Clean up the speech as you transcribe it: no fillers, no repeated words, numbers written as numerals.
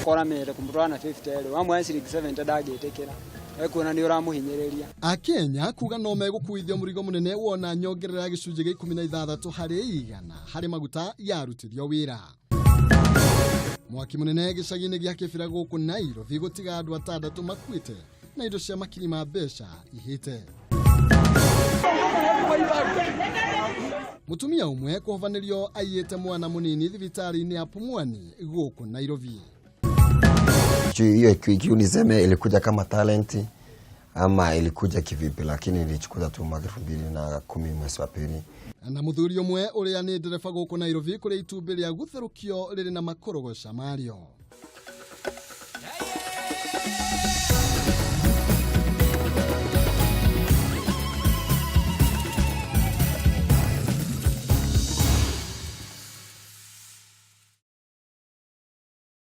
Ũgakora mende kũmũtwara na 50 rĩ, wamwoya ciringi 70 ndangĩtĩkĩra, ekuona nĩ ũramũhinyĩrĩria. Akenya kuga no megũkuithio mũrigo mũnene wona nyongerera ya gĩcunjĩ gĩa 16% harĩ maguta yarutithio wĩra. Mwaki mũnene gĩcagi-inĩ gĩa Kĩbĩra gũkũ Nairobi gũtiga andũ atandatũ makuĩte na indo cia makiri ma mbeca ihĩte. Mũtumia ũmwe kũhobanĩrio aiyĩte mwana mũnini thibitarĩ-inĩ ya Pumwani gũkũ Nairobi. Hiyo kiu niseme ilikuja kama talenti ama ilikuja kivipi, lakini nilichukua tu mwaka 2010 mwezi wa pili. Na mũthuri ũmwe ũrĩa nĩ ndereba gũkũ Nairobi kũrĩa itumbĩ rĩa gũtherũkio rĩrĩ na makorogoca marĩo.